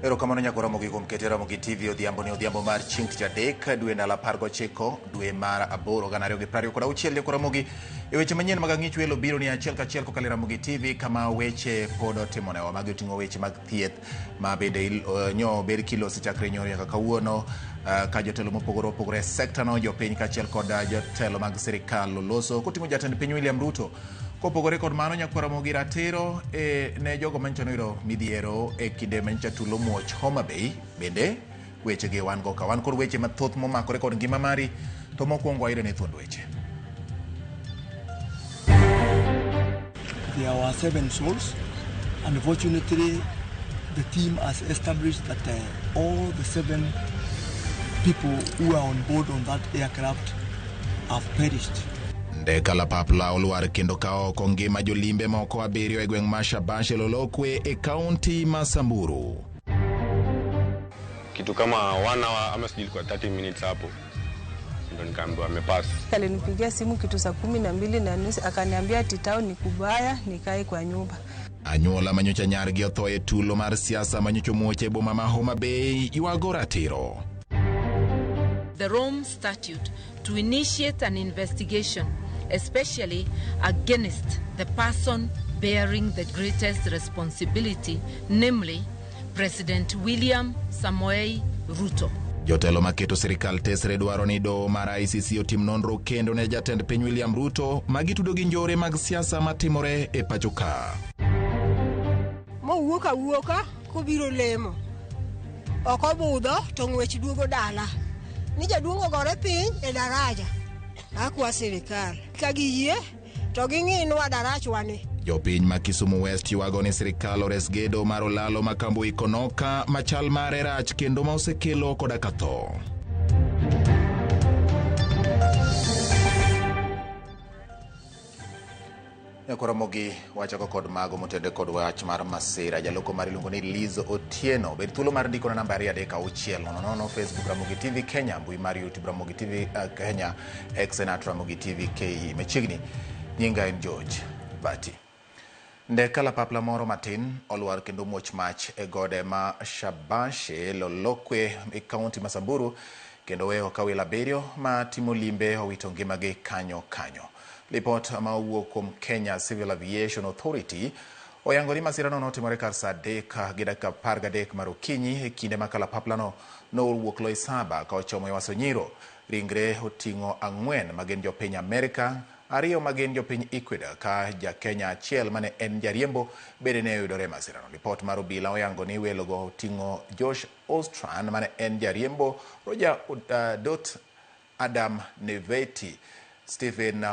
Erokamano nyako Ramogi kuom kete Ramogi TV odhiambo ni odhiambo mar chieng' tich adek dwe ndalo 19 dwe mar 8 2026. Nyako Ramogi e weche manyien mag ang'ich welo biro ni achiel kachiel kokalo e Ramogi TV kama weche pod otimonewa. Magi oting'o weche mag thieth ma bende nyo bed kilosi chakre nyoro nyaka kawuono, ka jotelo mopogore opogore e sekta no, jopiny kaachiel kod jotelo mag sirikal oloso koting'o jatend piny William Ruto. Kopogore kod mano, nyakwa Ramogi ratiro ne jogo manyicha noyudo midhiero e kinde manyicha tulo muoch Homa Bay. Bende weche gi wan go ka wan kod weche mathoth momakore kod ngima mari, to mokwongo wayudo ne thuond weche. There were 7 souls. Unfortunately, the team has established that all the 7 people who are on board on that aircraft have perished. Ndek kalapapla olwar kendo kawo oko ngima jolimbe moko 7 e gweng' ma Shabash e Lolokwe e kaunti ma Samburu. Kitu kama 1 hour ama sijui ilikuwa 30 minutes hapo ndo nikaambiwa amepass. Alinipigia simu kitu saa 12:30 akaniambia ati town ni kubaya, nikae kwa nyumba. Anyuola manyocha nyargi otho e tulo mar siasa manyocha omuoch e boma ma Homa Bay ywago ratiro. The Rome Statute to initiate an investigation, especially against the person bearing the greatest responsibility, namely President William Samoei Ruto. Jotelo maketo sirikal tesre dwaro ni doho mar ICC otim nonro kendo ne jatend piny William Ruto magitudo gi njore mag siasa matimore e pacho ka. Mowuok awuoka kobiro lemo. Ok obudho to ng'wech duogo dala. Ni jaduong' ogore piny e daraja. Akwa sirikal ka giyie to ging'inwa darachwa ni. Jopiny ma Kisumu West ywago ni sirikal ores gedo mar olalo ma Kambui Konoka machal mare rach kendo ma osekelo koda ka tho. Nyakwa Ramogi wachako kod mago motende kod wach mar masira. Jaloko mar iluongo ni Liz Otieno. Bed thuolo mar ndiko na namba 236 00, Facebook Ramogi TV Kenya, mbui mar YouTube Ramogi TV Kenya, X en at Ramogi TV KE. Machiegni, nyinga en George Bati. Ndek kalapapla moro matin olwar kendo muoch mach e gode ma Shabashe Lolokwe e kaunti ma Samburu kendo weyo ka welo 7 ma timo limbe owito ngimagi kanyo kanyo. Lipot ma owuok kuom Kenya Civil Aviation Authority oyango ni masirano notimore kar saa 3:13 mar okinyi e kinde ma kalapaplano nowuok Loisaba ka ochomo Ewaso Nyiro. Ringre oting'o 4 ma gin jopiny Amerika, 2 ma gin jopiny Ecuador ka ja Kenya achiel mane en jariembo bende ne oyudore e masirano. Lipot mar obila oyango ni welogo oting'o Josh Ostran mane en jariembo, Roger Dot, Adam Neveti, Stephen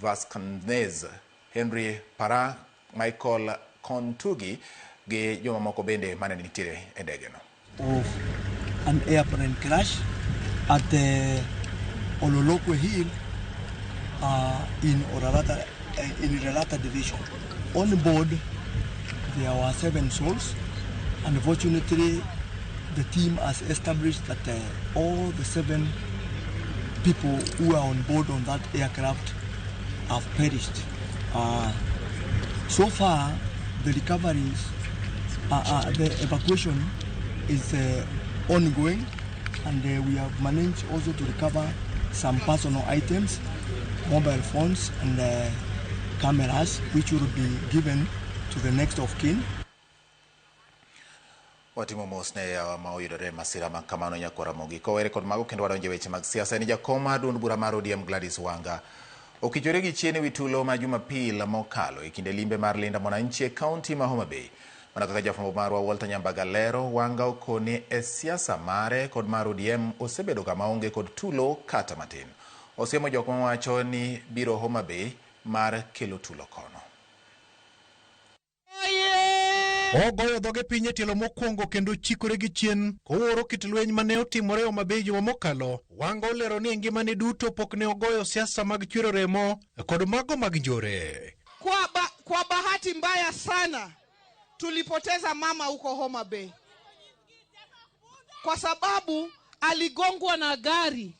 Vasquez, Henry Para, Michael Kontugi gi jomamoko bende mane nitiere e ndege no. Of an airplane crash at the Ololokwe Hill in Oralata division. On board there were 7 souls. Unfortunately, the team has established that all the 7 people who are on board on that aircraft have perished. So far, the recoveries, the evacuation is ongoing, and we have managed also to recover some personal items, mobile phones and cameras, which will be given to the next of kin. Watimo mos ne yawa ma oyudore masira ma kamano nyakwa Ramogi. Kowere kod mago kendo wadonjo e weche mag siasa. En jakom mar duond bura mar ODM Gladys Wanga okichore gi chien e wi tulo ma Jumapil mokalo e kinde limbe mar Linda Mwananchi e kaunti ma Homa Bay. Mana kaka jafwambo marwa Walter Nyambaga lero, Wanga okoni e siasa mare kod mar ODM osebedo kama onge kod tulo kata matin. Osiemo jok mawacho ni biro Homa Bay mar kelo tulo kono. Ogoyo dhoge piny e tielo mokwongo kendo chikore gi chien kowuoro kit lweny mane otimore Homa Bay juma mokalo. Wanga olero ni e ngimane duto pok ne ogoyo siasa mag chwero remo kod mago mag njore. Kwa bahati mbaya sana tulipoteza mama huko Homa Bay kwa sababu aligongwa na gari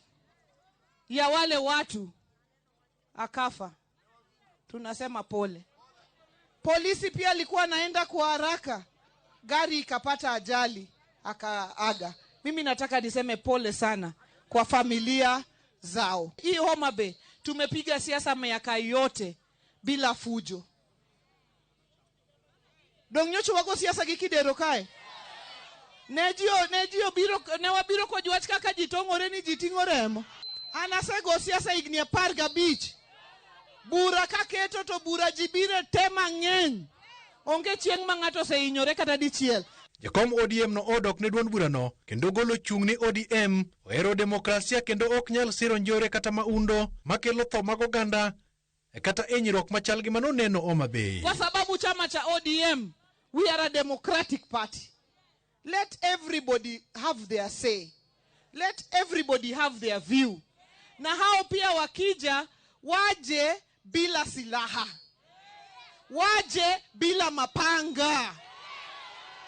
ya wale watu akafa. Tunasema pole. Polisi pia alikuwa anaenda kwa haraka, gari ikapata ajali, akaaga. Mimi nataka niseme pole sana kwa familia zao. Hii Homa Bay tumepiga siasa miaka yote bila fujo. Dong nyocho wako siasa gi Kidero kae. Ne ji obiro ne wabiro kod wach kaka ji tong'ore ni ji ting'o remo. An asego siasa higni 15. Bura kaketo to bura ji bire te mang'eny. Onge chieng' ma ng'ato osehinyore kata dichiel. Jakom ODM no odok ne duond burano kendo golo chung' ni ODM ohero demokrasia kendo ok nyal siro njore kata maundo makelo tho mag oganda kata hinyruok machal gi manoneno Homa Bay. Kwa sababu chama cha ODM, we are a democratic party. Let everybody have their say. Let everybody have their view. Na hao pia wakija waje bila silaha. Waje bila mapanga.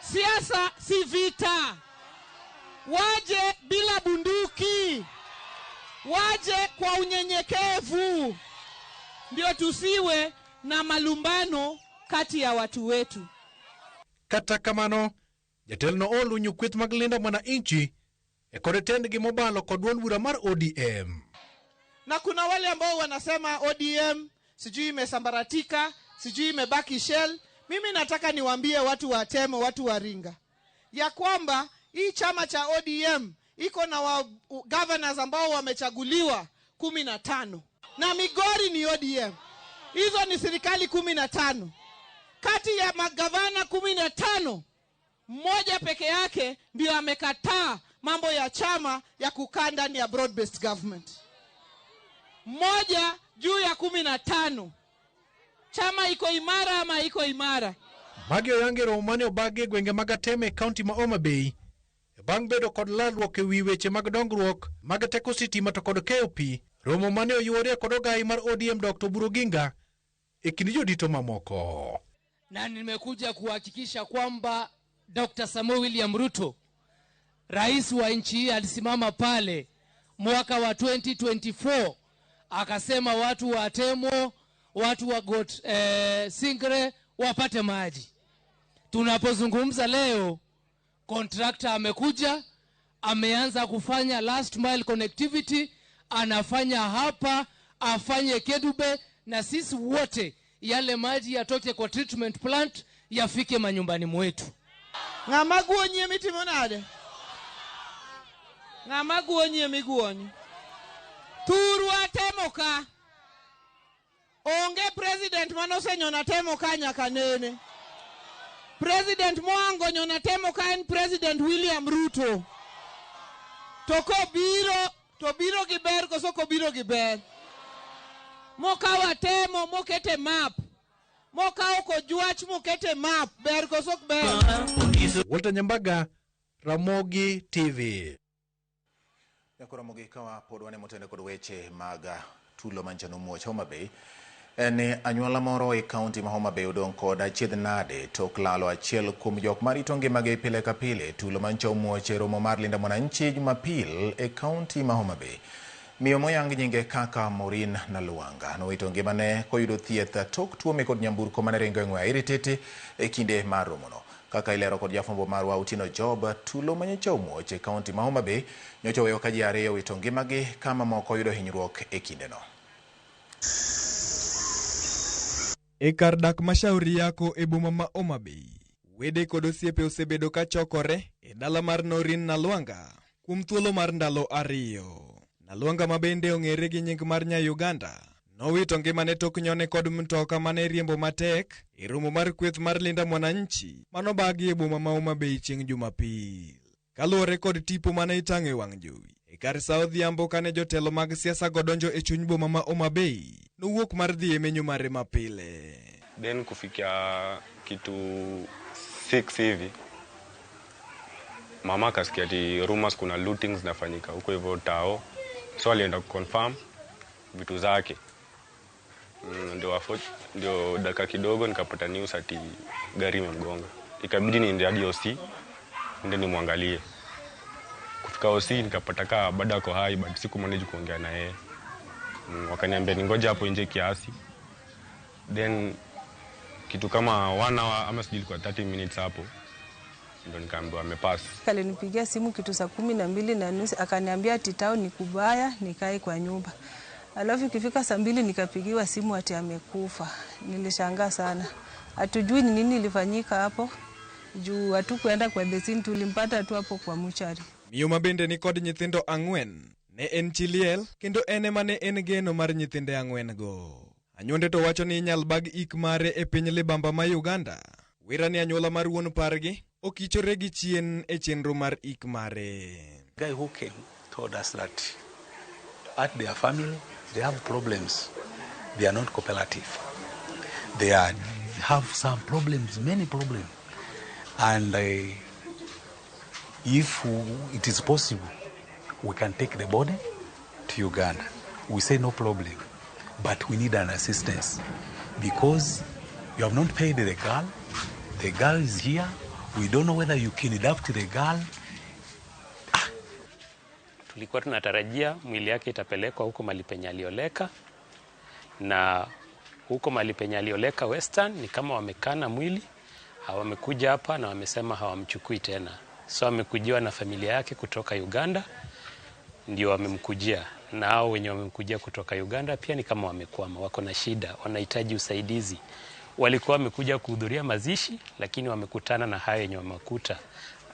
Siasa si vita. Waje bila bunduki. Waje kwa unyenyekevu. Ndio tusiwe na malumbano kati ya watu wetu. Kata kamano, jatelo olunyo kweth mag Linda Mwananchi e kod tendgi mobalo kod duond bura mar ODM. Na kuna wale ambao wanasema ODM sijui imesambaratika, sijui imebaki shell. Mimi nataka niwaambie watu wa Temo, watu wa Ringa, ya kwamba hii chama cha ODM iko na governors ambao wamechaguliwa 15 na Migori ni ODM. Hizo ni serikali 15. Kati ya magavana 15, mmoja peke yake ndio amekataa mambo ya chama ya kukaa ndani ya broad based government. Mmoja juu ya 15. Chama iko imara ama iko imara? Magi oyangi romo mane obagi e gwenge mag Ateme e kaunti ma Homa Bay bang' bedo kod lalruok e wi weche mag dongruok mag teko sitima to kod keyo pi. Romo mane oyuorie kod ogai mar ODM Dr. Oburu Oginga e kind jodito mamoko. Na nimekuja kuhakikisha kwamba Dr. Samoei William Ruto, rais wa nchi hii, alisimama pale mwaka wa 2024 akasema watu wa Temo, watu wa Got Singre wapate maji. Tunapozungumza leo, contractor amekuja, ameanza kufanya last mile connectivity, anafanya hapa, afanye Kedube, na sisi wote yale maji yatoke kwa treatment plant yafike manyumbani mwetu. Ng'ama guonyi mitimo nade? Ng'ama guonyi miguonyo? Thurwa Temo ka. Onge president manosenyono Temo ka nyaka nene. President mohango nyono Temo ka en President William Ruto. To kobiro, to biro gi ber koso kobiro gi ber? Mokawo Temo mokete map. Mokawo Kojwach mokete map. Ber koso ok ber? Walter Nyambaga, Ramogi TV. Nyakoro Ramogi ka pod wane motene kod weche mag tulo mancha nomuoch Homa Bay en ni anyuola moro e kaunti ma Homa Bay odong' kod achiedh nade tok lalo achiel kuom jok marito ngimagi pile ka pile. Tulo mancha omuoch e romo mar Linda Mwananchi Jumapil e kaunti ma Homa Bay. Miyo moyang nyinge kaka Maureen Naluanga nowito ngimane koyudo thieth tok tuome kod nyamburko mane ringo e ng'we airititi e kinde mar romono. Kaka ilero kod jafwambo marwa Otieno Job, tulo manyocha omuoch e kaunti ma Homa Bay nyocha oweyo ka ji ariyo owito ngimagi ka mamoko oyudo hinyruok e kindeno. E kar dak ma Shauri Yako e boma ma Homa Bay, wede kod osiepe osebedo ka chokore e dala mar Norin Nalwanga kuom thuolo mar ndalo 2. Nalwanga ma bende ong'ere gi nying mar nya Uganda nowito ngimane tok nyone kod mtoka mane riembo matek e romo mar kweth mar Linda Mwananchi manobagi e boma ma Homa Bay chieng' Jumapil. Kaluwore kod tipo mane itang'o e wang' jowi e kar sa odhiambo kane jotelo mag siasa go donjo e chuny boma ma Homa Bay, nowuok mar dhi e menyo mare mapile. Then kufikia kitu 6 hivi mama akasikia ati rumors kuna lootings zinafanyika huko hivyo tao, so alienda kuconfirm vitu zake. Ndio dakika kidogo nikapata news ati gari imemgonga, ikabidi niende hadi OC ndio nimwangalie. Kufika OC nikapata kaa bado ako hai, but sikumanage kuongea na yeye. Wakaniambia ningoje hapo nje kiasi, then kitu kama 1 hour ama sijui ilikuwa 30 minutes hapo Ndio nikaambiwa amepass. Alinipigia simu kitu saa 12:30 akaniambia ati town ni kubaya, nikae kwa nyumba. Alafu ikifika saa 2 nikapigiwa simu ati amekufa. Nilishangaa sana. Hatujui ni nini ilifanyika hapo. Juu hatukuenda kwa the scene, tulimpata tu hapo kwa muchari. Miyo ma bende ni kod nyithindo 4 ne en chi liel kendo en ema ne en geno mar nyithinde 4 go. Anyuonde to wacho ni inyal bag ik mare e piny libamba ma Uganda. Wira ni anyuola mar wuon pargi okichore gi chien e chenro mar ik mare. The guy who came told us that at their family they have problems. They are not cooperative. They have some problems, many problems. And if it is possible, we can take the body to Uganda. We say no problem, but we need an assistance because you have not paid the girl. The girl is here. We don't know whether you kidnapped the girl. Tulikuwa tunatarajia mwili yake itapelekwa huko mahali penye alioleka, na huko mahali penye alioleka Western ni kama wamekana mwili, hawamekuja hapa na wamesema hawamchukui tena. So amekujiwa na familia yake kutoka Uganda, ndio wamemkujia. Na hao wenye wamemkujia kutoka Uganda pia ni kama wamekwama, wako na shida, wanahitaji usaidizi. Walikuwa wamekuja kuhudhuria mazishi, lakini wamekutana na hayo yenye wamekuta.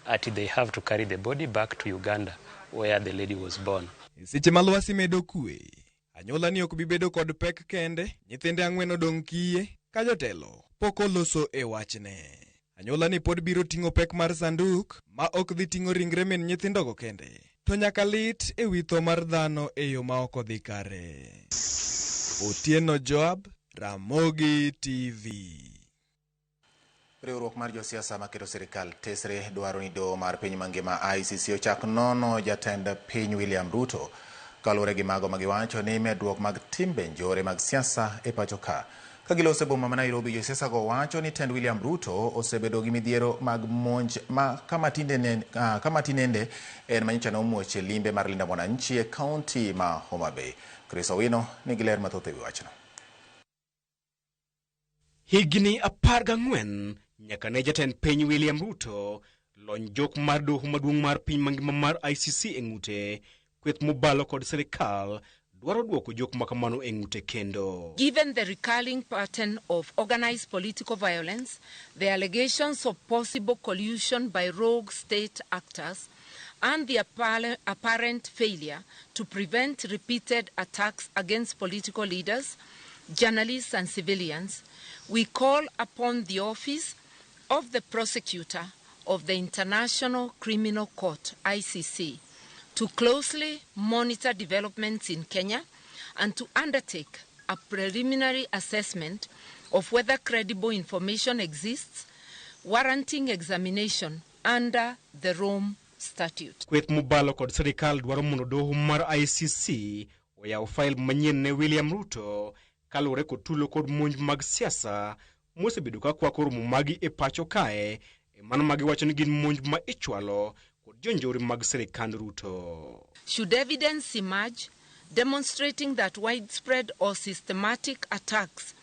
Ati they have to carry the body back to Uganda where the lady was born. Seche ma lwasi medo kwe, anyuola ni ok bi bedo kod pek kende, nyithinde 4 odong' kiye ka jotelo pok oloso e wachne. Anyuola ni pod biro ting'o pek mar sanduk ma ok dhi ting'o ringre min nyithindogo kende, to nyaka lit e wi tho mar dhano e yo ma ok odhi kare. Otieno Joab, Ramogi TV. Riwruok mar josiasa maketo sirikal tesre dwaro ni doho mar piny mangima ICC ochak nono jatend piny William Ruto kaluwore gi mago magiwacho ni medruok mag timbe njore mag siasa e pacho ka. Ka giloso e boma ma Nairobi, josiasa go wacho ni tend William Ruto osebedo gi midhiero mag monj ma kama tinende en manyocha ne omuoch e limbe mar Linda Mwananchi e kaunti ma Homa Bay. Chris Owino nigi ler mathoth e wi wachno. Higni 14 nyaka ne jatend piny William Ruto lony jok mar doho maduong' mar piny mangima mar ICC e ng'ute, kweth mobalo kod sirikal dwaro duoko jok makamano e ng'ute kendo. Given the recurring pattern of organized political violence, the allegations of possible collusion by rogue state actors, and the apparent failure to prevent repeated attacks against political leaders, journalists and civilians, we call upon the Office of the Prosecutor of the International Criminal Court, ICC, to closely monitor developments in Kenya and to undertake a preliminary assessment of whether credible information exists warranting examination under the Rome Statute. Kweth mobalo kod sirikal dwaro mondo doho mar ICC oyaw fail manyien ne William Ruto kaluwore kod tulo kod monj mag siasa mosebedo ka kwako romo magi e pacho kae, e mano magiwacho ni gin monj ma ichwalo kod jonjore mag sirikand Ruto. Should evidence emerge demonstrating that widespread or systematic attacks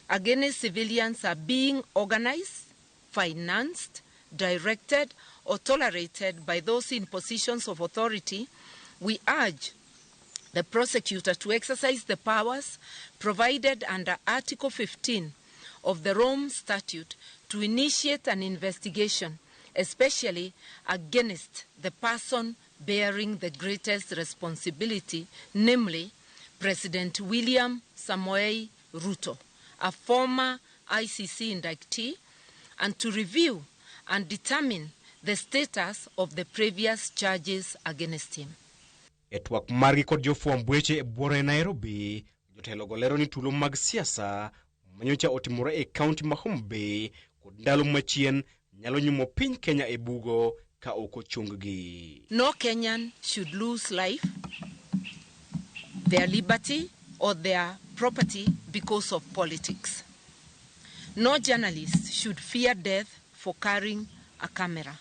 against civilians are being organized, financed, directed, or tolerated by those in positions of authority, we urge the prosecutor to exercise the powers provided under Article 15 of the Rome Statute to initiate an investigation, especially against the person bearing the greatest responsibility, namely President William Samoei Ruto, a former ICC indictee, and to review and determine the status of the previous charges against him. E twak margi kod jofwamb weche e buore Nairobi, jotelo go lero ni tulo mag siasa manyocha otimore e kaunti ma Homa Bay kod ndalo machien nyalo nyumo piny Kenya e bugo ka ok ochung-gi. No Kenyan should lose life, their liberty or their property because of politics. No journalist should fear death for carrying a camera.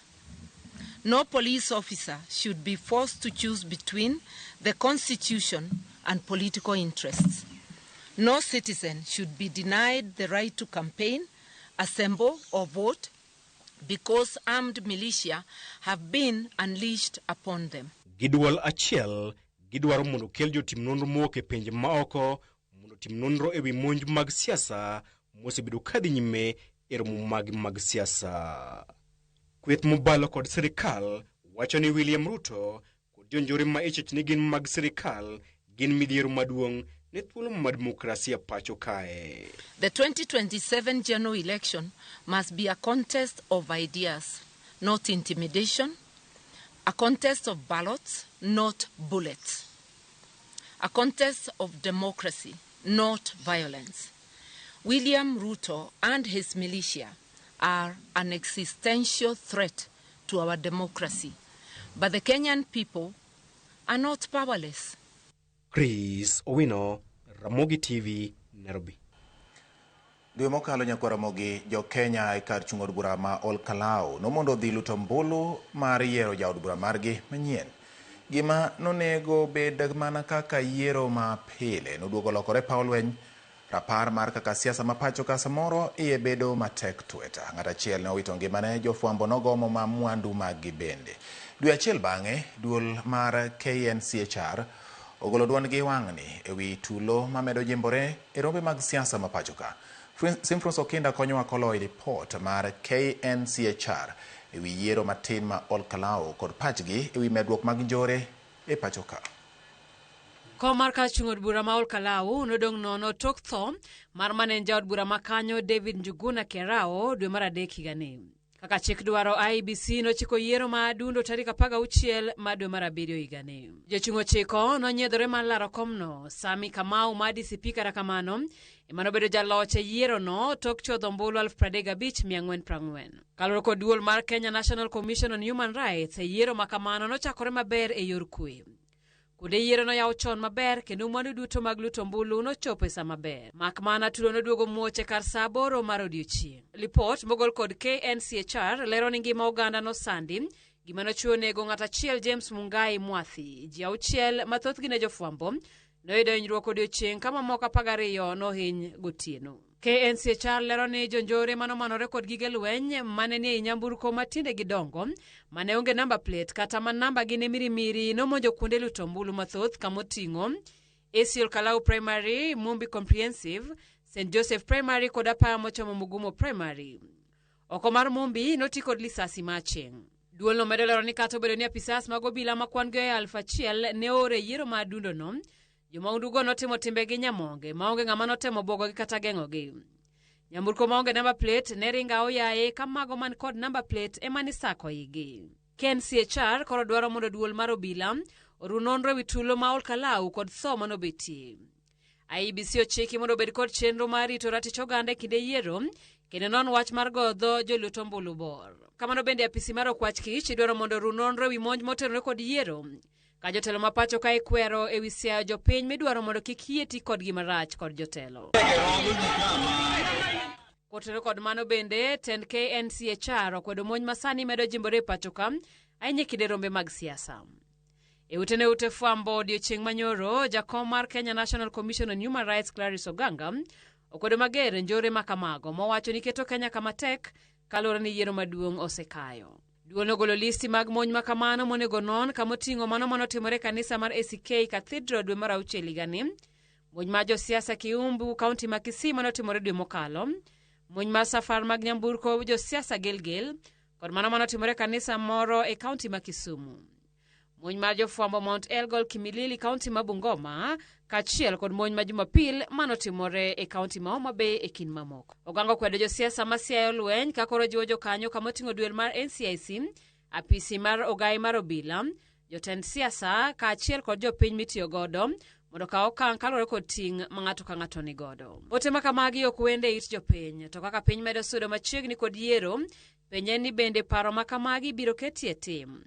No police officer should be forced to choose between the Constitution and political interests. No citizen should be denied the right to campaign, assemble, or vote because armed militia have been unleashed upon them. Gi duol achiel gidwaro mondo okel jotim nonro mowuok e pinje maoko mondo otim nonro ewi monj mag siasa mosebedo kadhi nyime e romo mag mag siasa. Kweth mobalo kod sirikal wacho ni William Ruto kod jonjore ma ichich ni gin mag sirikal gin midhiero maduong' ne thuolo mar demokrasia pacho kae. The 2027 general election must be a contest of ideas, not intimidation, a contest of ballots, not bullets, a contest of democracy, not violence. William Ruto and his militia are an existential threat to our democracy, but the Kenyan people are not powerless. Chris Owino, Ramogi TV, Nairobi. Dwe mokalo nyakwa Ramogi, jo Kenya e kar chung' od bura ma Ol Kalou nomondo odhi luto ombulu mar yiero jaod bura margi manyien. Gima nonego bed mana kaka yiero ma pile noduogo lokore paw lweny. Rapar mar kaka siasa ma pacho ka samoro iye bedo matek tweta. Ng'at achiel ne owito ngimane, jofwambo nogomo ma mwandu maggi bende. Dwe achiel bang'e, duol mar KNCHR ogolo duondgi wang'ni ewi tulo mamedo jimbore e rombe mag siasa ma pacho ka. Simfros Okinda konyowa koloyo ripot mar KNCHR ewi yiero matin ma Ol Kalou kod pachgi ewi medruok mag njore e pacho ka. Kom mar kar chung' od bura ma Ol Kalou nodong' nono tok tho mar mane en jaod bura ma kanyo David Njuguna Kerao dwe mar adek higani. Kaka chik dwaro, IEBC nochiko yiero ma adundo tarik 16 mar dwe mar abiriyo higani. Jochung' ochiko nonyiedhore mar laro komno. Sami Kamau mar DCP kata kamano ema nobedo jaloch e yierono tok chodho ombulu 35,440. Kaluwore kod duol mar Kenya National Commission on Human Rights, yiero ma kamano nochakore maber e yor kwe. Kuonde yiero noyaw chon maber kendo mwandu duto mag luto ombulu nochopo e sa maber. Mak mana tulo noduogo muoch e kar sa 8 mar odiechieng'. Lipot mogol kod KNCHR lero ni ngima oganda nosandi, gima nochiwo nego ng'at achiel James Mungai Mwathi. Ji auchiel ma thothgi ne jofwambo noyudo hinyruok odiechieng' ka mamoko 12 nohiny gotieno. KNCHR lero ni jonjore manomanore kod gige lweny mane nie nyamburko matiende gidongo mane onge number plate kata ma namba gi ne mirimiri nomonjo kuonde luto ombulu mathoth kamoting'o AC Ol Kalou Primary, Mumbi Comprehensive, St Joseph Primary kod apaya mochomo Mugumo Primary. Oko mar Mumbi noti kod lisasi macheng'. Duolno medo lero ni kata obedo ni apisas mag obila ma kwan gi oya 1000 ne oor e yiero ma adundono, jomaundugo notimo timbegi nyamonge maonge ng'ama notemo bwogogi kata geng'ogi. Nyamburko maonge number plate ne ringo aoyaye ka mago man kod number plate ema nisako igi. KNCHR koro dwaro mondo duol mar obila oru nonro ewi tulo ma Ol Kalou kod tho manobetie. IEBC ochiki mondo obed kod chenro mar rito ratich oganda e kinde yiero kendo non wach mar goyo dho joluto ombulu bor. Kamano bende apisi mar Okwach Kich idwaro mondo oru nonro ewi monj motenore kod yiero ka jotelo ma pacho ka ikwero ewi siayo jopiny midwaro mondo kik yie ti kodgi marach kod jotelo. Kotenore kod mano bende, tend KNCHR okwedo monj masani medo jimbore e pacho ka ahinya e kinde rombe mag siasa. E ute ne ute fwambo odiechieng' manyoro, jakom mar Kenya National Commission on Human Rights Clarice Oganga okwedo mager njore ma kamago mowacho ni keto Kenya kama tek kaluwore ni yiero maduong' osekayo. Duol nogolo listi mag monj ma kamano monego non kamoting'o mano manotimore e kanisa mar ACK Cathedral dwe mar auchiel higani, monj mar josiasa Kiumbu, kaunti ma Kisii manotimore dwe mokalo, monj mar safar mag nyamburko josiasa Gilgil, kod mano manotimore e kanisa moro e kaunti ma Kisumu. Monj mar jofwambo Mount Elgon Kimilili, kaunti ma Bungoma, kaachiel kod monj ma Jumapil manotimore e kaunti ma Homa Bay e kind mamoko. Oganga okwedo josiasa ma siayo lweny ka koro jiwo jokanyo kamoting'o duel mar NCIC, apisi mar ogai mar obila, jotend siasa kaachiel kod jopiny mitiyo godo mondo okaw okang' kaluwore kod ting' ma ng'ato ka ng'ato ni godo. Ote ma kamagi ok wende it jopiny, to kaka piny medo sudo machiegni kod yiero, penye ni bende paro ma kamagi biro ketie tim.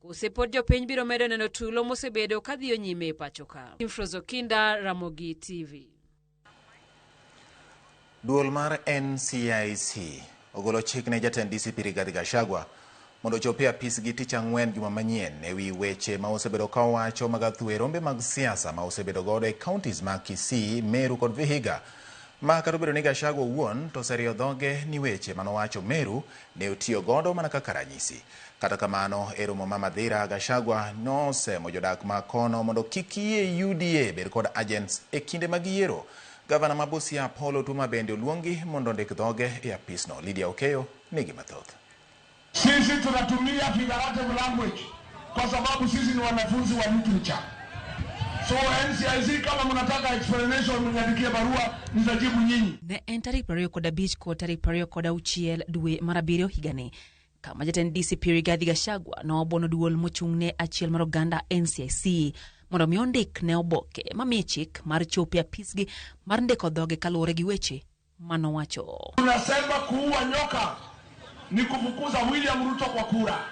Kose pod jopiny biro medo neno tulo mosebedo kadhiyo nyime e pacho ka. Imfrozo Kinda, Ramogi TV. Duol mar NCIC ogolo chik ne jatend DCP Rigathi Gachagua mondo ochop e apisgi tich ang'wen juma manyien ewi weche ma osebedo ka owacho mag athuwe rombe mag siasa ma osebedo godo e counties mag Kisii, Meru kod Vihiga Ma kata obedo ni Gachagua owuon to oseriyo dhoge ni weche manowacho Meru ne otiyo godo mana kaka ranyisi. Kata kamano, e romo ma Mathira, Gachagua nosemo jodak ma kono mondo kik yie UDA bed kod agents e kinde mag yiero. Gavana ma Busia Paul Otuoma bende oluongi mondo ondik dhoge e apisno. Lydia Okeyo nigi mathoth. Sisi tunatumia figurative language kwa sababu sisi ni wanafunzi wa literature. So NCIC, kama mnataka explanation, mniandikie barua, nitajibu nyinyi. Ne en tarik 25 kod tarik 26 dwe mar abiriyo higani kama jatend DCP Rigathi Gachagua nobuono duol mochung' ne achiel mar oganda NCIC mondo mi ondik ne oboke mamiye chik mar chopo e apisgi mar ndiko dhoge kaluwore gi weche manowacho. Tunasema kuua nyoka ni kufukuza William Ruto kwa kura.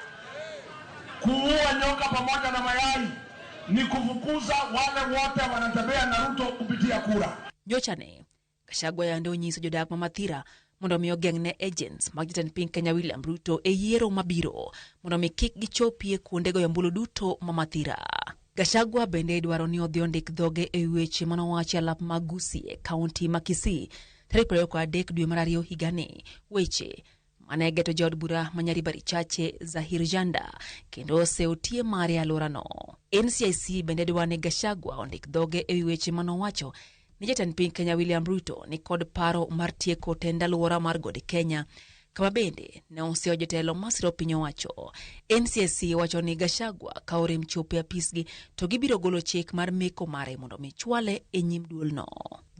Kuua nyoka pamoja na mayai ni kufukuza wale wote wanatembea na Ruto kupitia kura. Nyocha ne Gachagua yande onyiso jodak ma Mathira mondo mi ogeng' ne agents mag jatend piny Kenya William Ruto e yiero mabiro mondo mi kik gichopie kuonde goyo ombulu duto ma Mathira. Gachagua bende dwaro ni odhi ondik dhoge e weche manowacho e alap mag Gusii e kaunti ma Kisii tarik 23 dwe mar ariyo higani, weche mane geto jaod bura ma Nyaribari Chache Zahir Janda kendo oseotie mare e alworano. NCIC bende dwa ni Gachagua ondik dhoge e wi weche manowacho ni jatend piny Kenya William Ruto ni kod paro mar tieko tend alwora mar Gode Kenya kama bende ne oseyo jotelo masiro piny owacho. NCIC wacho ni Gachagua ka orem chopo e apisgi to gibiro golo chik mar meko mare mondo mi chwale e nyim duolno.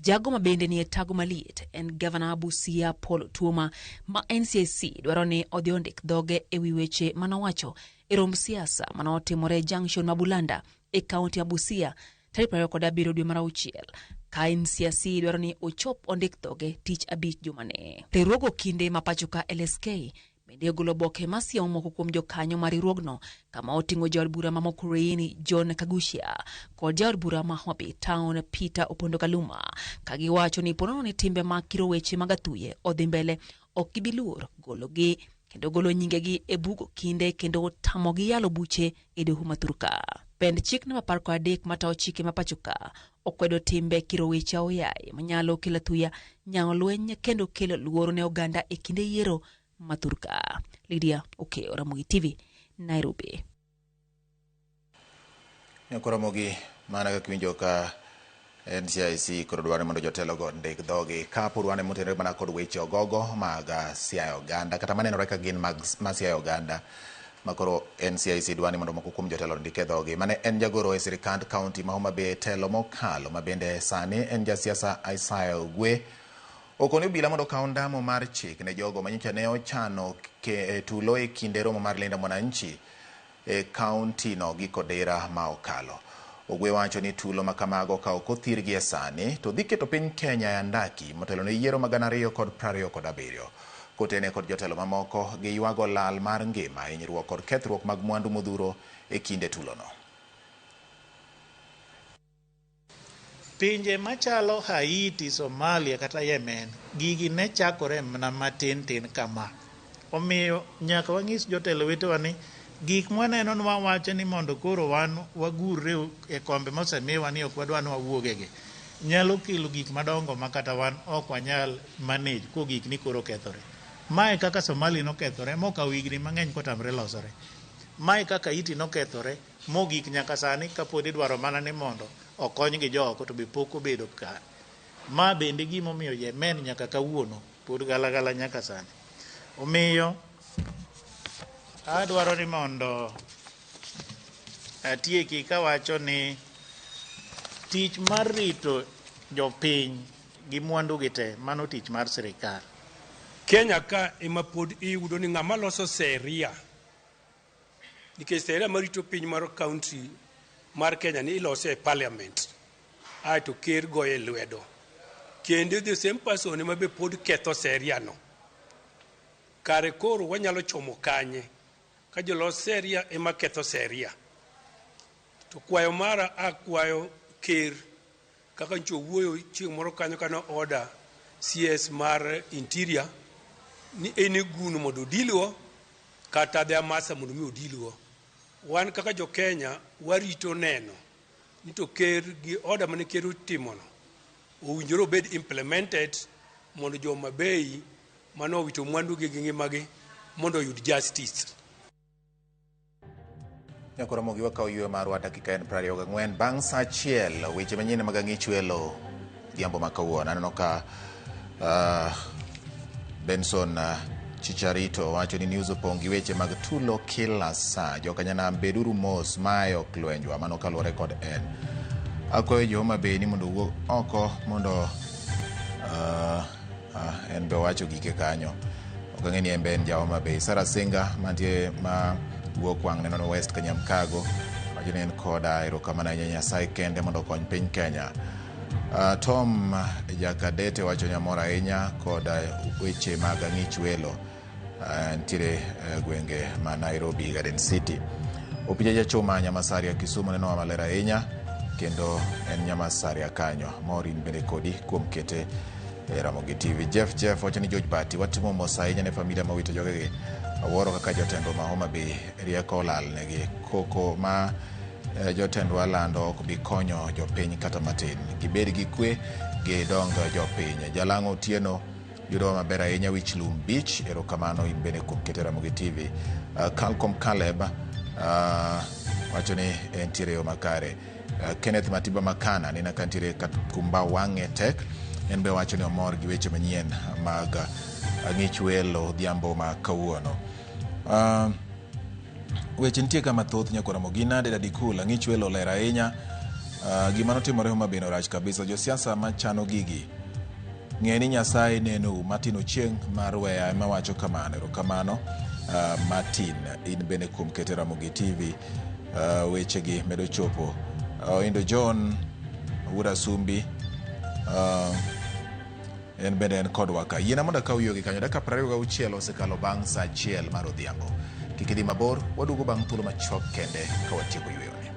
Jago ma bende nie tago maliet en gavana ma Busia Paul Otuoma ma NCIC dwaro ni odhi ondik dhoge e wi weche manowacho e romb siasa manotimore e junction ma Bulanda e kaunti ma Busia tarik 27 dwe mar auchiel ka NCIC dwaro ni ochop ondik dhoge tich abich jumani. Riwruog okinde ma pacho ka LSK bende ogolo oboke masiemo moko kuom jokanyo mar riwruogno kama oting'o jaod bura ma Makueni John Kaguchia kod jaod bura ma Homa Bay Town Peter Opondo Kaluma ka giwacho ni ponono ni timbe mag kiro weche mag athuye odhi mbele ok gibi luor gologi kendo golo nyingegi e bug okinde kendo tamogi yalo buche e doho ma thurka. Pend chik namba 13 matayo chike ma pacho ka okwedo timbe kiro weche aoyaye manyalo kelo athuya, nyang'o lweny kendo kelo luoro ne oganda e kinde yiero ma thurka. Lydia Okeyo, Ramogi TV, Nairobi. Nyakoromogi mana kaka iwinjo ka NCIC koro dwaro ni mondo jotelogo ondik dhogi ka pod wan motenore mana kod weche ogogo mag siayo oganda kata manenore ka gin mag ma siayo oganda ma koro NCIC dwaro ni mondo moko kuom jotelo ondik e dhogi. Mane en jagoro e sirikand kaunti ma Homa Bay telo mokalo ma bende sani en jasiasa Isaiah Ogwe okone obila mondo okaw ndamo mar chik ne jogo manyocha ne ochano tulo e kinde romo mar Linda Mwananchi e kaunti no gi Kodera ma okalo. Ogwe wacho ni tulo ma kamago ka ok othirgi e sani to dhi keto piny Kenya e andaki motelo ne yiero mag 2027. Kotene kod jotelo mamoko giywago lal mar ngima, hinyruok kod kethruok mag mwandu modhuro e kinde tulono. Pinje machalo Haiti, Somalia kata Yemen, gigi ne chakore mana matin tin kama. Omiyo nyaka wanyis jotelo wetewa ni gik mwaneno ni wawacho ni mondo koro wan wagurre e kombe mosemiwa ni ok wadwa ni wawuogegi nyalo kelo gik madongo ma kata wan ok wanyal manage kogik ni koro kethore. Mae kaka Somalia nokethore mokawo higni mang'eny kotamre losore. Mae kaka Haiti nokethore mogik nyaka sani kapod idwaro mana ni mondo okonygi jooko to be pok obedo kare. Ma bende gimomiyo Yemen nyaka kawuono pod galagala nyaka sani. Omiyo adwaro ni mondo atieki kawacho ni tich mar rito jopiny gi mwandu gi te mano tich mar sirikal. Kenya ka ema pod iyudo ni ng'ama loso sheria, nikech sheria marito piny mar county mar Kenya ni ilose e parliament, aeto ker goye lwedo. Kendo the same person ema be pod ketho sheria no. Kare koro wanyalo chomo kanye ka jolos sheria ema ketho sheria. To kwayo mara akwayo ker kaka nyocha owuoyo chieng' moro kanyo kane order CS mar Interior ni any goon mondo odilgo kata the amasa mondo mi odilgo. Wan kaka jo Kenya warito neno ni to ker gi order mane ker otimono owinjore obed implemented mondo jo Homa Bay mane owito mwandugi gi ngimagi mondo oyud justice. Nyakoro Ramogi wakawo yweyo marwa dakika en 24 bang' saa achiel weche manyien mag ang'ich welo odhiambo ma kawuono. Aneno ka Benson Chicharito wacho ni news opong' gi weche mag tulo kila saa. Jokanyanam beduru mos, mae ok lwenjwa, mano kaluwore kod en. Akwayo jo Homa Bay ni mondo owuog oko mondo en be owacho gike kanyo. Ok ang'e ni en be en ja Homa Bay. Sarah Singa mantie ma wuok wang' neno West Kanyamkago wacho ni en koda erokamano ahinya Nyasaye kende mondo okony piny Kenya. Tom Jakadete wacho ni amor ahinya kod weche mag ang'ich welo nitiere gwenge ma Nairobi Garden City. Opija Jachuma Nyamasaria Kisumu nenowa maler ahinya kendo en Nyamasaria kanyo. Maureen bende kodi kuom kete e Ramogi TV. Jeff wacho ni George Bati watimo mos ahinya ne familia mowito jogegi. Awuoro kaka jotendwa ma Homa Bay rieko olal negi. Koko ma jotendwa lando ok bi konyo jopiny kata matin. Gibed gi kwe, gidong jopiny. Jalang'o Otieno yudowa maber ahinya Wich Lum Beach. Erokamano in bende kuom kete Ramogi TV. Calcom Caleb wacho ni entiere yo makare. Kenneth Matiba Makana nena ka nitiere Kumba wang'e tek. En be wacho ni omor gi weche manyien mag ang'ich welo odhiambo ma kawuono. Weche nitie ka mathoth nyakora Ramogi. Nade Dadikul, ang'ich welo ler ahinya. Gima notimore Homa Bay no rach kabisa. Josiasa machano gigi ng'e ni Nyasaye nenou. Martin Ochieng' mar Weya ema wacho kamano. Erokamano Martin, in bende kuom kete Ramogi TV. Wechegi medo chopo. Oindo John Wuod Asumbi en bende en kodwa ka. Yiena mondo akaw yogi kanyo. Dakika 26 osekalo bang' saa achiel mar odhiambo. Kik idhi mabor, waduogo bang' thuolo machuok kende ka watieko yweyoni.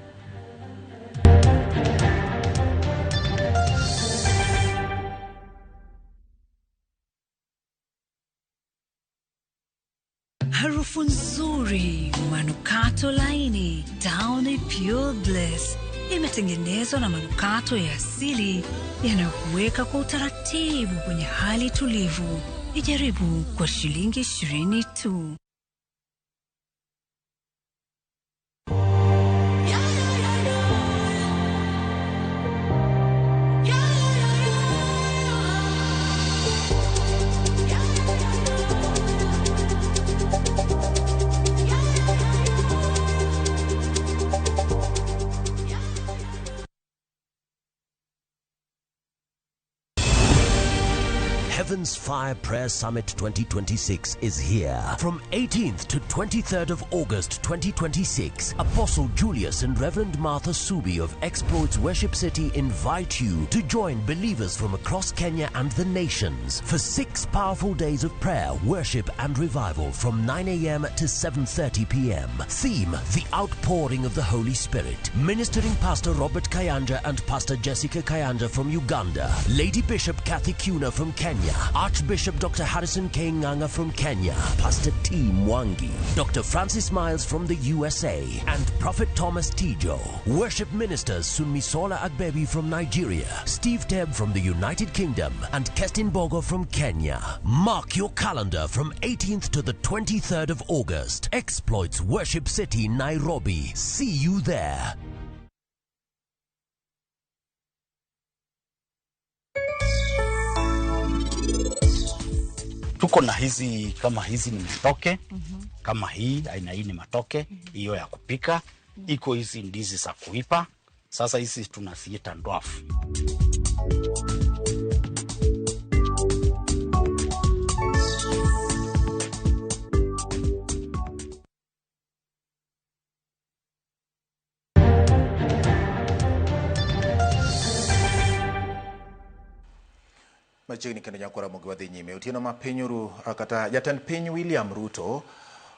Harufu nzuri, manukato laini, Downy Pure Bliss imetengenezwa na manukato ya asili yanayokuweka kwa utaratibu kwenye hali tulivu. Ijaribu kwa shilingi 20 tu. Heaven's Fire Prayer Summit 2026 is here. From 18th to 23rd of August 2026, Apostle Julius and Reverend Martha Subi of Exploits Worship City invite you to join believers from across Kenya and the nations for 6 powerful days of prayer, worship and revival from 9 a.m. to 7:30 p.m. Theme, The Outpouring of the Holy Spirit. Ministering Pastor Robert Kayanja and Pastor Jessica Kayanja from Uganda. Lady Bishop Kathy Kuna from Kenya. Archbishop Dr. Harrison K. Nganga from Kenya, Pastor T. Mwangi, Dr. Francis Miles from the USA, and Prophet Thomas Tijo. Worship ministers Sunmisola Agbebi from Nigeria, Steve Teb from the United Kingdom, and Kestin Bogo from Kenya. Mark your calendar from 18th to the 23rd of August. Exploits Worship City, Nairobi. See you there. Tuko na hizi kama hizi ni matoke. Kama hii aina hii ni matoke hiyo ya kupika. Iko hizi ndizi za kuipa. Sasa hizi tunaziita dwarf. Machiegni kendo nyakora Ramogi wadhi nyime. Otieno ma pinyuru kata jatend piny William Ruto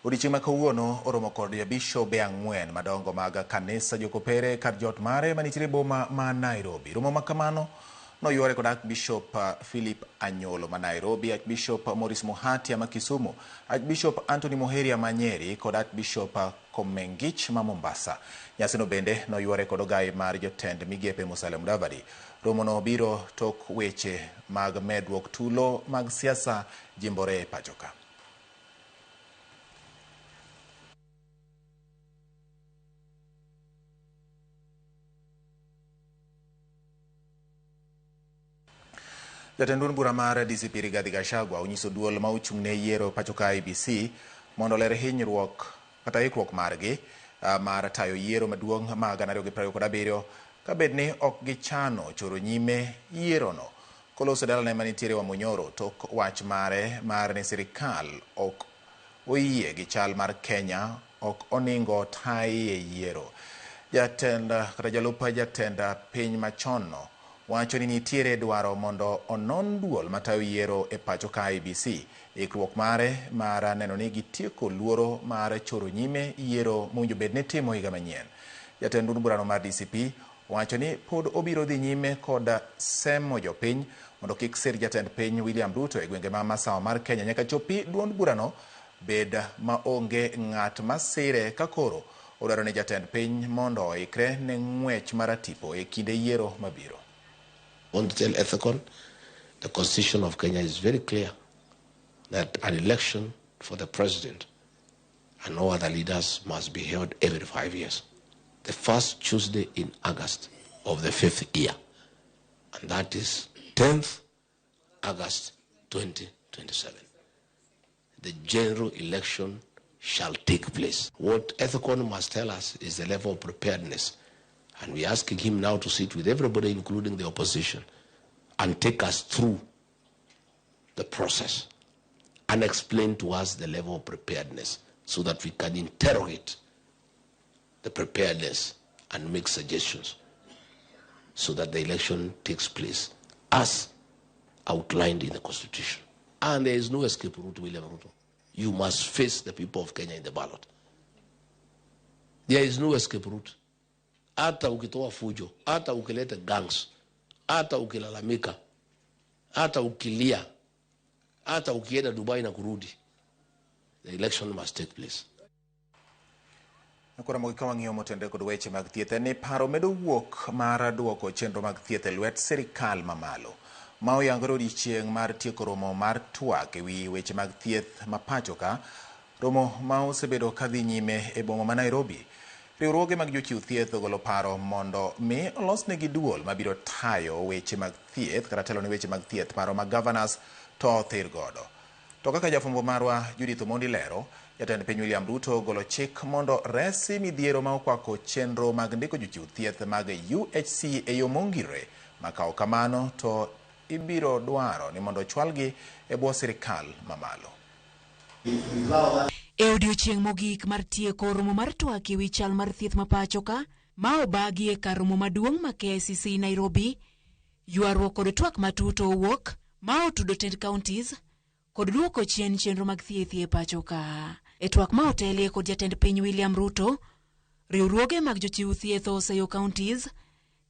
odiechieng' ma kawuono oromo kod bishobe 4 madongo mag kanisa Jokopere kar jot mare manitiere boma ma Nairobi. Romo ma kamano noywore kod Archbishop Philip Anyolo ma Nairobi, Archbishop Maurice Muhatia ma Kisumu, Archbishop Anthony Muheria ma Nyeri kod Archbishop Komengich ma Mombasa. Nyasino bende noywore kod ogai mar jotend migepe Musalia Mudavadi. Romono biro tok weche mag medruok tulo mag siasa jimbore e pacho ka. Jatend duond bura mar DCP Rigathi Gachagua onyiso duol ma ochung' ne yiero pacho ka IEBC mondo oler hinyruok kata ikruok margi mar tayo yiero maduong' ma 2027 kabed ni ok gichano choro nyime yierono. Koloso dalane manitiere Wamunyoro tok wach mare mar ni sirikal ok oyie gi chal mar Kenya ok oningo tayi e yiero. Jatend kata jalup jatend piny machon no wacho ni nitiere dwaro mondo onon duol matayo yiero e pacho ka IEBC. Ikruok mare mar neno ni gitieko luoro mar choro nyime yiero mowinjo bed ni timo higa manyien. Jatend duond burano mar DCP wacho ni pod obiro dhi nyime kod semo jopiny mondo kik sir jatend piny William Ruto e gwenge ma masawa mar Kenya nyaka chopi duond burano bed maonge ng'at masire ka koro odwaro ni jatend piny mondo oikre ne ng'wech maratipo e kinde yiero mabiro. I want to tell Ethicon, the Constitution of Kenya is very clear that an election for the president and no other leaders must be held every 5 years. The first Tuesday in August of the 5th year, and that is 10th August 2027. The general election shall take place. What Ethicon must tell us is the level of preparedness, and we're asking him now to sit with everybody, including the opposition, and take us through the process and explain to us the level of preparedness so that we can interrogate the preparedness and make suggestions so that the election takes place as outlined in the Constitution. And there is no escape route, William Ruto. You must face the people of Kenya in the ballot. There is no escape route. Hata ukitoa fujo, hata ukileta gangs, hata ukilalamika, hata ukilia, hata ukienda Dubai na kurudi, the election must take place. Koro mogik ka wang'iyo motenore kod weche mag thieth en ni paro medo wuok mar duoko chenro mag thieth e lwet sirikal mamalo. Ma oyangore odiechieng' mar tieko romo mar twak ewi weche mag thieth ma pacho ka, romo ma osebedo kadhi nyime e boma ma Nairobi. Riwruoge mag jochiw thieth ogolo paro mondo mi olosnegi duol mabiro tayo weche mag thieth kata telo ne weche mag thieth, paro ma governors to othir godo. To kaka jafwambo marwa Judith Omondi lero, jatend piny William Ruto ogolo chik mondo resi midhiero ma okwako chenro mag ndiko jochiw thieth mag UHC e yo mongire. Makawo kamano to ibiro dwaro ni mondo ochwalgi e bwo sirikal mamalo. E odiochieng' mogik mar tieko romo mar twak ewi chal mar thieth ma pacho ka, ma obagi e kar romo maduong' ma KICC Nairobi, ywaruok kod twak matut owuok ma otudo tend counties kod duoko chien chenro mag thieth e pacho ka. E twak ma otelie kod jatend piny William Ruto, riwruoge mag jochiw thieth oseyo counties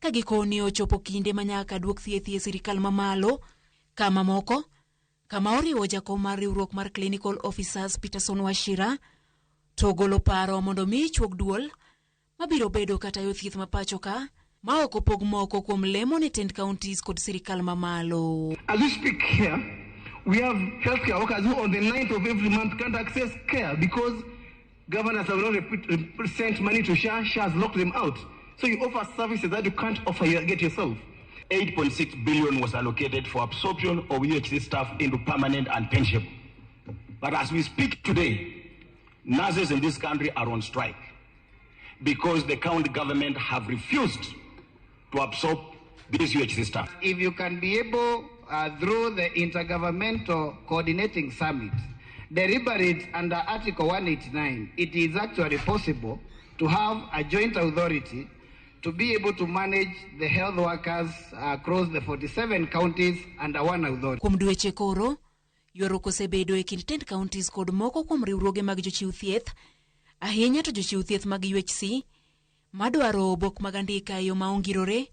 ka gikoni ochopo kinde ma nyaka duok thieth e sirikal mamalo, kama moko kama oriwo jakom mar riwruok mar Clinical Officers Peterson Wachira to ogolo paro mondo mi chuog duol mabiro bedo katayo thieth ma pacho ka ma ok opog moko kuom lemo ne tend counties kod sirikal mamalo. As we speak here, we have healthcare workers who on the 9th of every month can't access care because governors have not sent money to SHA, SHA has locked them out. So you offer services that you can't offer, you get yourself. 8.6 billion was allocated for absorption of UHC staff into permanent and pensionable. But as we speak today, nurses in this country are on strike because the county government have refused to absorb these UHC staff. If you can be able, through the Intergovernmental Coordinating Summit, deliberate under Article 189, it is actually possible to have a joint authority to be able to manage the health workers across the 47 counties under one authority. Kuom dweche koro, ywaruok osebedo e kind tend counties kod moko kuom riwruoge mag jochiw thieth, ahinya to jochiw thieth mag UHC, madwaro obok mag andika e yo ma ongirore.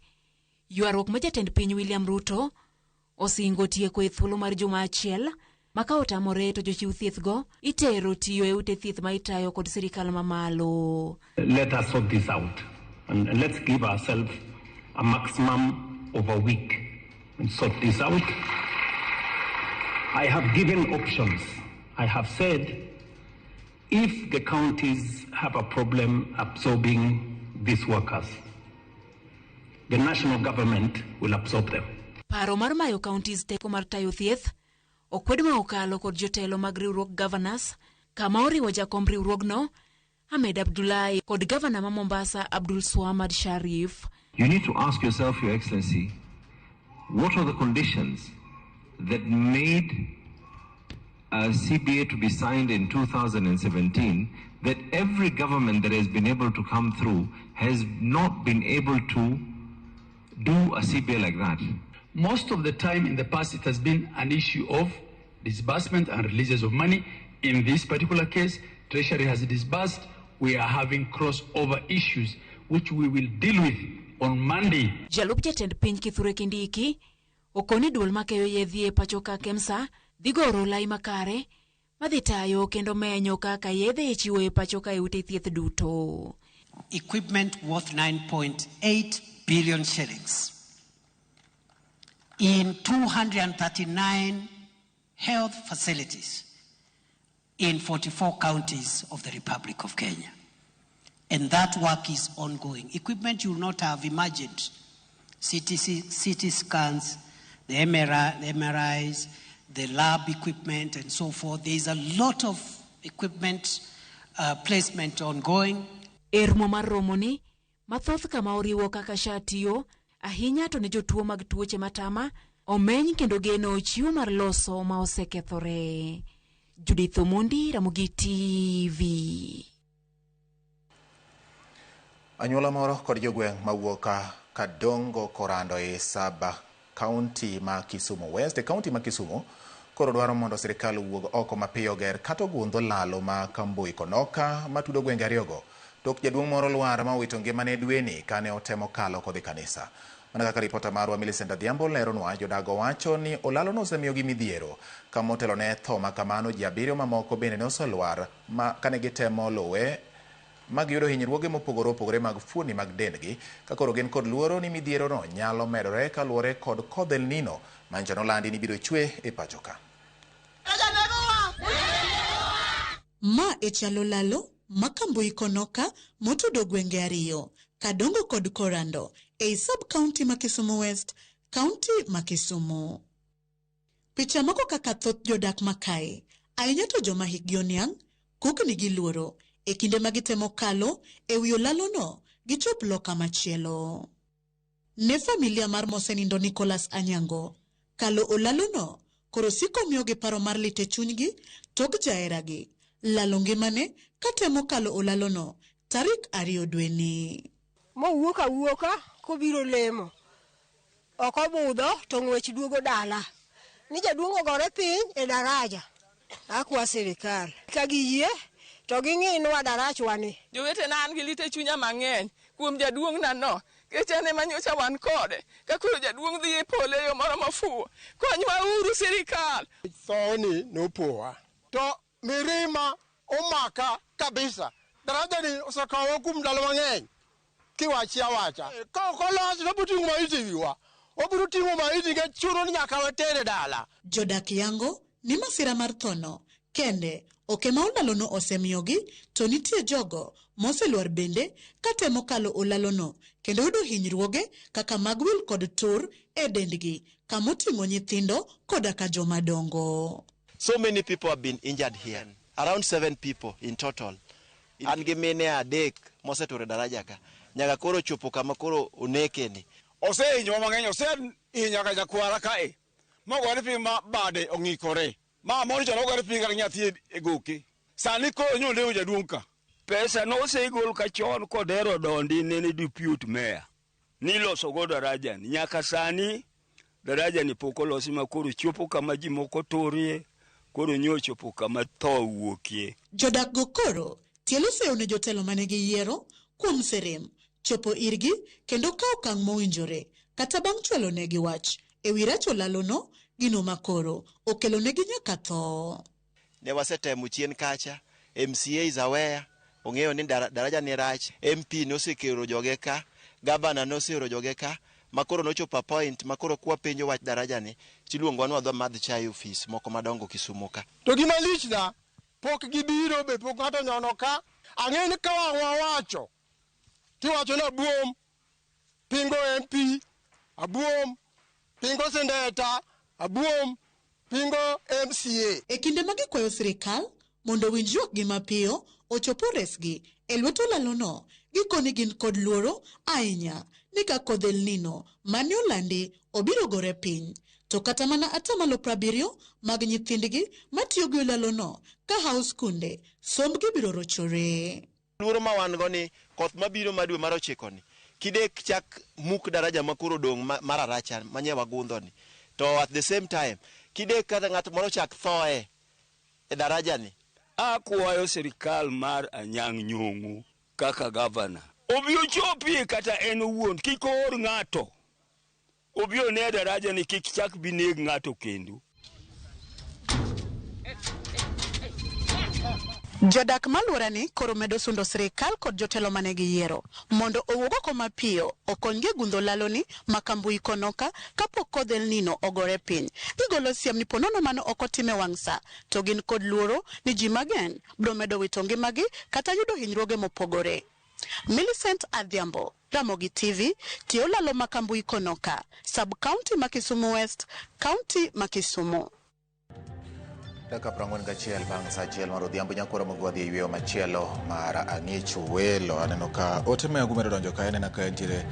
Ywaruok ma jatend piny William Ruto osingo tieko e thuolo mar juma achiel, ma ka otamore to jochiw thieth go itero tiyo e ute thieth ma itayo kod sirikal mamalo. Let us sort this out and let's give ourselves a maximum of a week and sort this out. I have given options. I have said if the counties have a problem absorbing these workers, the national government will absorb them. Paro mar mayo counties teko mar tayo thieth okwed ma okalo kod jotelo mag riwruog governors kama oriwo jakom riwruogno Ahmed Abdullahi kod gavana ma Mombasa Abdul Swamad Sharif. You need to ask yourself, Your Excellency, what are the conditions that made a CBA to be signed in 2017 that every government that has been able to come through has not been able to do a CBA like that? Most of the time in the past, it has been an issue of disbursement and releases of money. In this particular case, Treasury has disbursed. We are having crossover issues, which we will deal with on Monday. Jalup jatend piny Kithure Kindiki okoni duol makeyo yedhe e pacho ka KEMSA dhi goro lai makare madhi tayo kendo menyo kaka yedhe ichiwo e pacho ka e ute thieth duto. Equipment worth 9.8 billion shillings in 239 health facilities in 44 counties of the Republic of Kenya. And that work is ongoing. Equipment you will not have imagined. CT scans, the MRI, the MRIs, the lab equipment, and so forth. There is a lot of equipment placement ongoing. E romo mar romoni, mathoth kama oriwo kaka SHA tiyo, ahinya to ne jotuo mag tuoche matama, omeny kendo geno chiwo mar loso ma osekethore. Judith Omondi, Ramogi TV. Anyuola moro kod jogweng' mawuok Kadongo Korando e Saba County ma Kisumu West e county ma Kisumu koro dwaro mondo sirikal owuog oko mapiyo ger kata ogundho lalo ma Kambui Konoka matudo gwenge ariyogo tok jaduong' moro lwar ma owito ngimane dweni kane otemo kalo kodhi kanisa. Mana kaka ripota marwa Millicent Adhiambo leronwa, jodago wacho ni olalo no osemiyogi midhiero ka motelo ne tho ma kamano ji abiriyo mamoko bende ne oselwar ma kane gitemo luwe ma giyudo hinyruoge mopogore opogore mag fuoni mag dendgi ka koro gin kod luoro ni midhiero no nyalo medore kaluwore kod kodh El Nino manyicho nolandi ni biro chwe e pacho ka. Ma e chalo lalo ma Kambui Konoka motudo gwenge ariyo, Kadongo kod Korando, ei sub-county ma Kisumu West, county ma Kisumu. Picha moko kaka thoth jodak makae, ahinya to joma hikgi oniang', kukni gi luoro e kinde ma gitemo kalo e wi olalono gichop loka machielo. Ne familia mar mosenindo Nicholas Anyango, kalo olalono koro siko miyogi paro mar lit e chunygi tok jaheragi lalo ngimane katemo kalo olalono tarik 2 dweni. Mowuok awuoka kobiro lemo, ok obudho to ng'wech duogo dala. Ni jaduong' ogore piny e daraja. Akwa sirikal ka giyie to ging'inwa darachwani. Jowetena an gi lit e chunya mang'eny kuom jaduong'na no, nikech en ema nyocha wan kode. Ka koro jaduong' dhi e polo e yo moro mofuwo, konywa uru sirikal. Thoni nopowa to mirima omaka kabisa. Daraja ni osekawa kuom ndalo mang'eny kiwachi awacha. Ka ok olos to obiro ting'o maiti wiwa. Obiro ting'o maiti nikech chuno ni nyaka watere dala. Jodak yango ni masira mar thono kende ok ema olalono osemiyogi, to nitie jogo moselwar bende katemo kalo olalono kendo yudo hinyruoge kaka mag wil kod tur e dendgi kamoting'o nyithindo koda ka joma dongo. So many people have been injured here, around 7 people in total. An gi mine 3 moseturo daraja ka, nyaka koro chopo kama koro onekeni. Osehinyowa mang'eny, osehinyo nyaka nyakwara kae, mogore piny ma bade ong'ikore. Ma moro cha nogore piny kata nyathi e goke. Sani koro nyolewo jaduong' ka. Pesa nosegol ka chon kodero dondi nene deputy mayor. Niloso go daraja ni. Nyaka sani daraja ni pok olosi ma koro chopo kama ji moko turie, koro nyochopo kama tho wuokie. Jodak go koro tielo seyo ne jotelo mane giyiero kuom serem chopo irgi kendo kawo okang' mowinjore kata bang' chwalo negi wach e wi rach olalono gino makoro okelo negi nyaka tho. Ne wasetemo chien kacha, MCA is aware, ong'eyo ni daraja ni rach, MP nosekelo joge ka, gavana noseoro joge ka, Ma koro nochopo a point ma koro kwapenjo wach daraja ni tiluongowa ni wadhi wamadh chai e ofis moko madongo Kisumu ka. To gima lichna, pok gibiro be pok ng'ato onyono ka. Ang'e ni ka wang' wawacho, tiwacho ni abuom pingo MP, abuom pingo sendeta, abuom pingo MCA. E kinde ma gikwayo sirikal mondo owinj ywakgi mapiyo ochop oresgi e lwet olalono, gikoni gin kod luoro ahinya ni ka kodh El Nino mane olandi obiro gore piny, to kata mana atamalo 70 mag nyithindgi matiyo gi olalono ka hawo skunde, sombgi biro rochore. Luoro ma wan go ni koth mabiro ma dwe mar ochiko ni kidek chak muk daraja ma koro odong' mar Aracha manye wagundho ni, to at the same time kidek kata ng'at moro chak thoe e daraja ni. Akwayo sirikal mar Anyang' Nyong'o kaka gavana obi ochopie kata en owuon, kik oor ng'ato obi one daraja ni, kik chak bi neg ng'ato kendo. Jodak maluorani koro medo sundo sirikal kod jotelo mane giyiero mondo owuog oko mapiyo okonygi e gundho laloni ma Kambui Konoka kapok kodh El Nino ogore piny. Gigolo siem ni ponono mano ok otim e wang' sa to gin kod luoro ni ji mang'eny biro medo wito ngimagi kata yudo hinyruoge mopogore. Millicent Adhiambo, Ramogi TV, tie olalo ma Kambui Konoka, sub-county ma Kisumu West, county ma Kisumu. Dakika 41 bang' sa 1 mar odhiambo, nyakwaro mogo wadhi e yweyo machielo mar ang'ich welo. Aneno ka ote magu medo donjo ka, aneno ka nitiere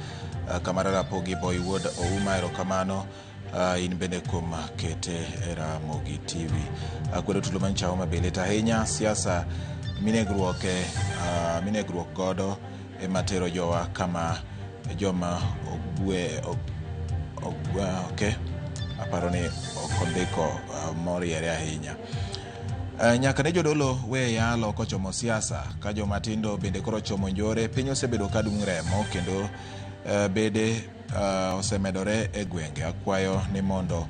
kamara Rapogi Boy Wuod Ouma, erokamano in bende kuom kete e Ramogi TV. Akwedo tulo manyicha Homa Bay lit ahinya, siasa minegruok minegruok godo ema tero jowa kama joma ogwe okay. Aparo ni ok ondiko moriere ahinya. Nyaka ne jodolo we yalo kochomo siasa, ka joma tindo bende koro chomo njore, piny osebedo ka dung' remo kendo bede osemedore e gwenge. Akwayo ni mondo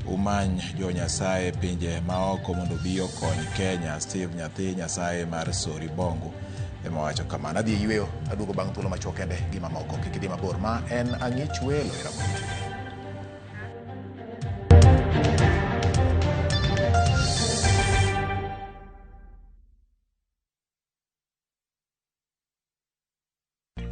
umany jo Nyasaye pinje maoko mondo obi okony Kenya. Steve nyathi Nyasaye mar Sori Bongo ema wacho kamano. Adhi yweyo, aduogo bang' thuolo machuok kende gi mamoko. Kik idhi mabor, ma en Ang'ich Welo e Ramogi TV.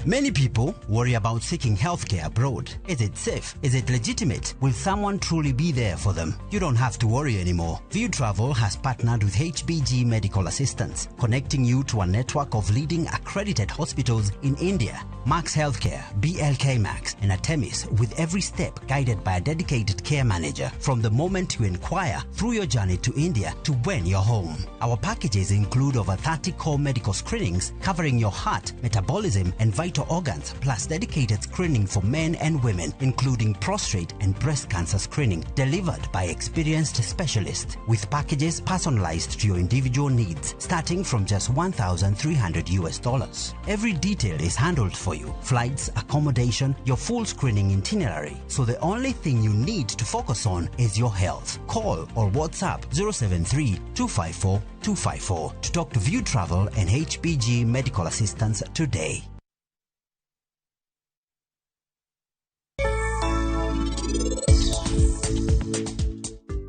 Many people worry about seeking healthcare abroad. Is it safe? Is it legitimate? Will someone truly be there for them? You don't have to worry anymore. View Travel has partnered with HBG Medical Assistance, connecting you to a network of leading accredited hospitals in India. Max Healthcare, BLK Max, and Artemis, with every step guided by a dedicated care manager from the moment you inquire through your journey to India to when you're home. Our packages include over 30 core medical screenings covering your heart, metabolism, and vital organs, plus dedicated screening for men and women, including prostate and breast cancer screening, delivered by experienced specialists, with packages personalized to your individual needs, starting from just $1,300 US. Every detail is handled for you: flights, accommodation, your full screening itinerary. So the only thing you need to focus on is your health. Call or WhatsApp 073 254 254 to talk to View Travel and HBG Medical Assistance today.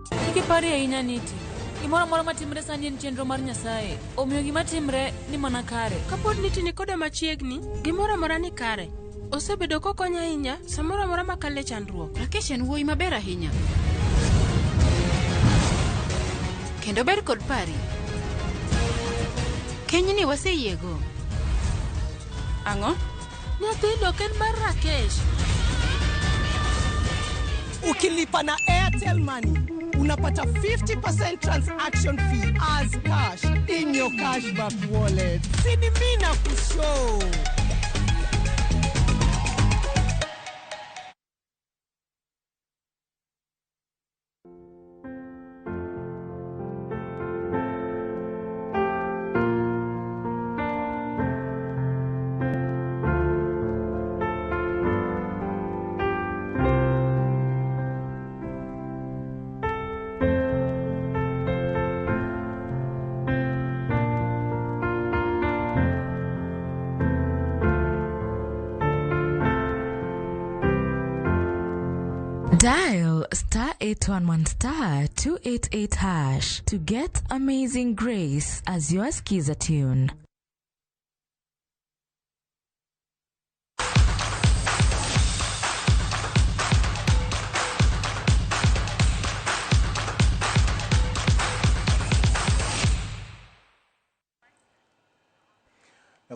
Kik iparie ahinya Niti. Gimoro amora matimre sani en chenro mar Nyasaye. Omiyo gima timre ni mana kare. Kapod Niti ni koda machiegni, gimoro amora ni kare. Osebedo kokonya ahinya samoro amora makale chandruok. Rakesh en wuoyi maber ahinya. Kendo ber kod pari. Kenyni waseyiego. Ang'o? Nyathino ok en mar Rakesh. Ukilipa na Airtel Money unapata 50% transaction fee as cash in your cashback wallet. Sini mina kushow. 811 star 288 hash to get Amazing Grace as your Skiza tune.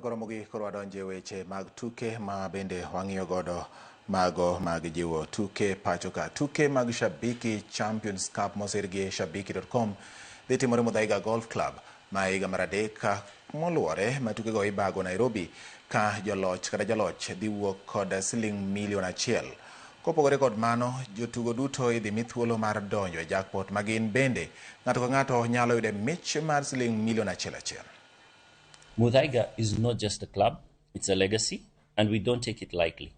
Koro mogik koro wadonje weche mag tuke ma bende wang'iyo godo mago mag jiwo tuke pacho ka. Tuke mag Shabiki Champions Cup mosir gi shabiki.com dhi timore Muthaiga Golf Club ma higa mar adek moluwore ma tukego ibago Nairobi ka joloch kata jaloch dhi wuok kod siling milion 1. Kopogore kod mano, jotugo duto idhi mi thuolo mar donjo e jackpot ma gin bende ng'ato ka ng'ato nyalo yude mich mar siling milion 1 1. Muthaiga is not just a club, it's a legacy, and we don't take it lightly.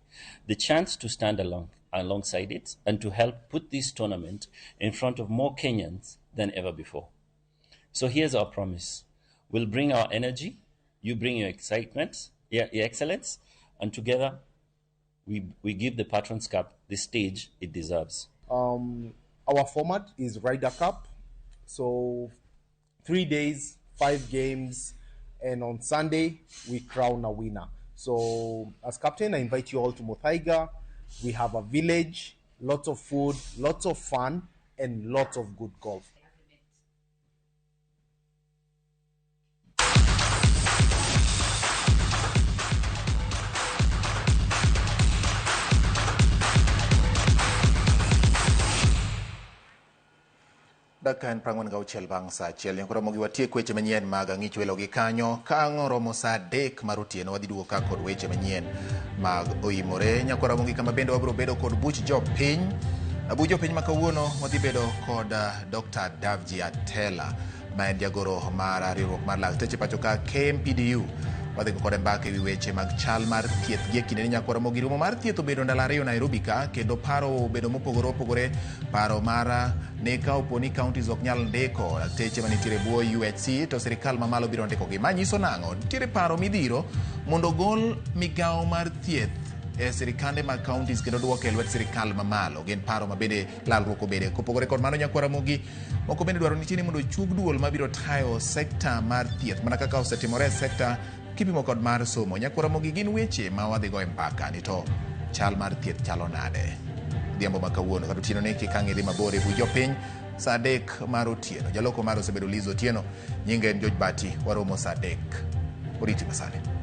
The chance to stand alongside it and to help put this tournament in front of more Kenyans than ever before. So here's our promise. We'll bring our energy, you bring your excitement, your excellence, and together we give the Patrons Cup the stage it deserves. Our format is Ryder Cup. So 3 days, 5 games, and on Sunday, we crown a winner. So as captain, I invite you all to Muthaiga. We have a village, lots of food, lots of fun, and lots of good golf. Dakika en 46 bang' saa 1. Nyakoro mogi watiek weche manyien mag ang'ich welo gi kanyo. Ka ang' oromo saa 3 mar otieno wadhi duogo ka kod weche manyien mag oimore. Nyakoro mogi kama bende wabiro bedo kod buch jopiny. Buch jopiny ma kawuono wadhi bedo kod Dr. Davji Atela ma en jagoro mar riwruok mar lakteche pacho ka KMPDU. Wadhi go kode mbaka ewi weche mag chal mar thieth gi e kinde ni nyakwara mogi romo mar thieth obedo ndalo 2 Nairobi ka kendo paro obedo mopogore opogore. Paro mar ni ka opo ni counties ok nyal ndiko lakteche manitiere e bwo UHC to sirikal mamalo biro ndikogi. Ma nyiso nang'o? Nitiere paro midhiro mondo ogol migawo mar thieth e sirikande mag counties kendo duoke e lwet sirikal mamalo. Gin paro ma bende lalruok obede. Kopogore kod mano nyakwara mogi moko bende dwaro nitie ni mondo ochung duol mabiro tayo sekta mar thieth mana kaka osetimore e sekta kipimo kod mar somo. Nyakwara mogi gin weche ma wadhi go e mbaka ni to chal mar thieth chalo nade. Odhiambo ma kawuono kata otieno ni kik ang' idhi mabor e buch jopiny saa 3 mar otieno. Jaloko mar osebedo Liz Otieno, nyinge en George Bati. Waromo saa 3. Oriti masani.